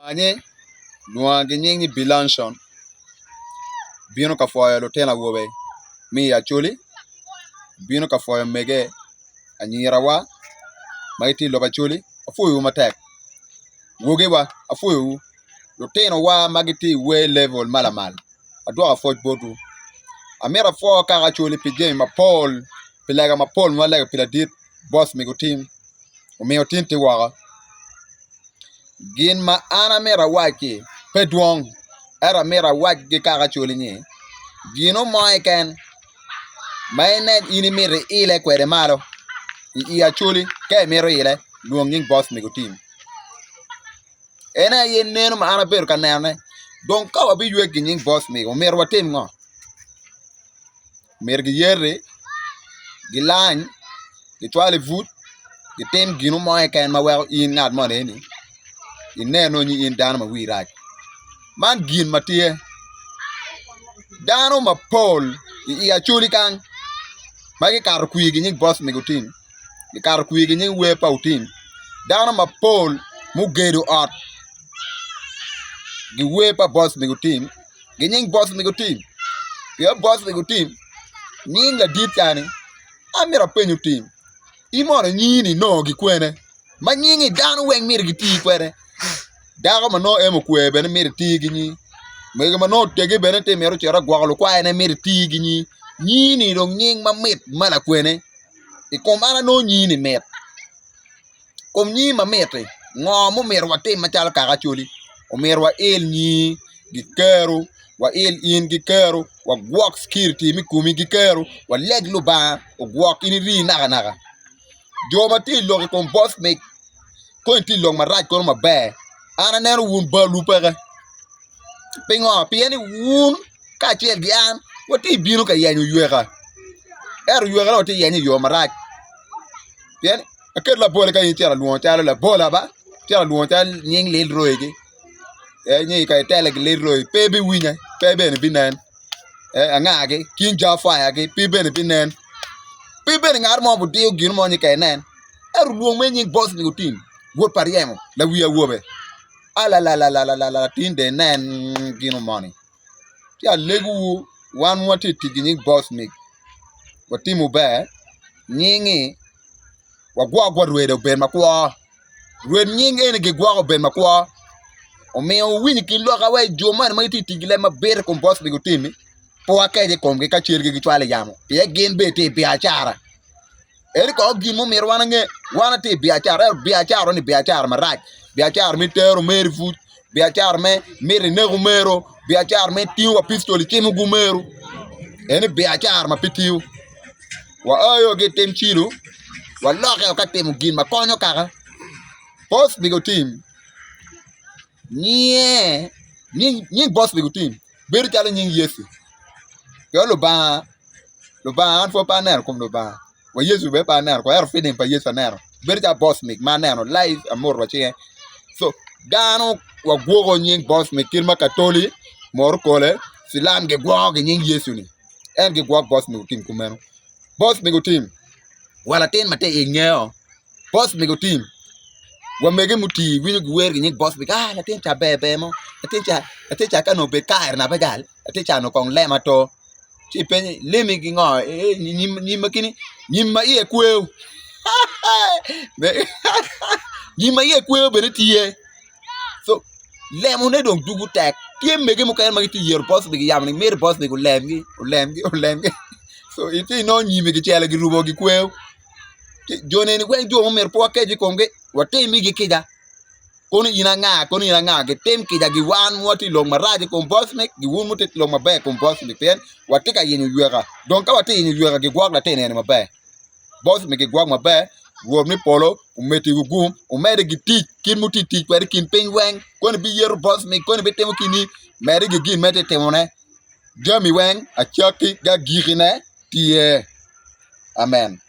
Anye lwonga ki nying ni Bilancon bino ka pwoyo lutino awobe me i Acholi bino ka pwoyo mege anyirawa ma gitye i lobo Acholi apwoyowu matek wogiwa apwoyowu lutinowa ma gitye i wer level ma lamal adwoko apwoc botwu amito apwo kaka Acholi pi jami mapol pi lega mapol ma walego pi ladit boss mego tim omiyo tin tye woko. Gin ma an amito awac-ci pe dwong ento amito awac ki kaka Acholi ni gino mo keken ma inen in imito iile kwede malo i Acholi ka imito ile lwong nying boss mego tim en aye neno ma an abedo ka nenone dong ka wabiywek ki nying boss mego omyero watim ngo? Myero giyeti, gilany, gicwal i buc, gitim gin mo keken ma weko in ngat moni eni ineno ni in dano ma wii rac. Man gin ma tye dano mapol i Acholi kany ma gikato kwir ki nying boss mego otim gikato kwir ki nying wer pa otim dano mapol mugedo ot giwer pa boss mego otim Ginying boss mego tim pien boss mego tim nying ladit cani an myero apeny otim in mono nyingi inongo ki kwene ma nyingi dano weng myero giti kwede dako ma nongo emo kwer bene myero iti ki nyingi mego ma nongo otegi bene tye myero ocit ogwoko lukwayone myero iti ki nyingi nyingi dong nying mamit ma lakwene i kom an anongo nyingi mit. Kom nyingi mamit-ti, ngo ma omyero watim macalo kaka Acholi? Omyero wail nyingi ki kero, wail in ki kero, wagwok cikiriti me komi ki kero, waleg Lubanga ogwok in iri nakanaka. Jo ma tye i lok i kom boc mic koni tye i lok marac kono maber, an aneno wun balwu peke. Pingo? Pien ni wun kacel ki an watye bino ka yenyo yweka ento ywekane watye ka yenyo i yo marac pien aket labol ka in icito alwongo calo labola ba icito alwongo calo nying lil roy gi nyo ka itele ki lil roy pe ibiwinye pe bene ibinen angagi king jah fire gi pe bene ibinen pe bene ngat mo odiyo gin mo ni ka inen ento lwong mere nying boss ni otim wod pa ryemo lawi awobe. Alalalalala tin dong inen gino moni ci alegowu wan ma watye ka tic ki nying boc ni watimo ber nyingi wagwok wa rwede obed makwo rwed nying eni gigwoko obed makwo omiyo wuwinyo ki loka wa jo moni ma gitye ka tic ki leb mabit i kom boc ni gutimi pe wakec i komgi ka celgi gicwalo i yamo pien gin bene gitye i biacara. Ento kong gin ma omyero wan ange, wan watye i biacara ento biacara ni biacara marac, biacara me tero omeri i buc, biacara me mito inek omero, biacara me tingo wa pictol icimo gu omeru, eni biacara ma pe tiyo. Waoyo ki i tim cilo, walokke ka timo gin ma konyo kaka. Boss mego tim nyinge, nying boss mego tim bedo calo nying Yecu pien Lubanga Lubanga an pwod pe aneno kom Lubanga wa Yecu bene pe aneno kong ento filim pa Yecu aneno bedo calo boss mic ma aneno live amoto wa cinge so dano wagwoko nying boss mic kit ma katoli murokole cilam gigwoko ki nying Yecu ni en gigwok boss mic otim kumeno boss mic otim wa latin ma tye i ngeo boss mic otim wa mege mutii winyo giwer ki nying boss mic ah latin ca ber ber mo latin ca latin ca ka onongo obed kare na pe gal latin ca onongo kong lema to. ci ipenye lemi ki ngo nyim ma kini nyim ma iye kweyo nyim ma iye kweyo bene tye so lemone dong dugo tek tye mege mukene ma gitye yero bot gi yamo ni mito bot mego olemgi olemgi olemgi so itye inongo nyimi kicelo girubo gikweyo jo neni weng jo ma myero pe wakec i komgi watimigi kica. Kono in anga, kono in anga, gitim kica gi wan ma watye i lok marac i kom bocmic, gi wun mutye i lok maber i kom bocmic, pien watye ka yenyo yweka. Dong ka watye ka yenyo yweka, gigwok latin eni maber. Bocmic gigwok maber, Rwot me polo omeddiwu gum, omedde gi tic kit ma wutye ka tic kwede i kin piny weng. Koni ibiyeto bocmic, koni ibitimo kini, medde ki gin ma itye ka timone. Jami weng acakki ki agikine tye. Amen.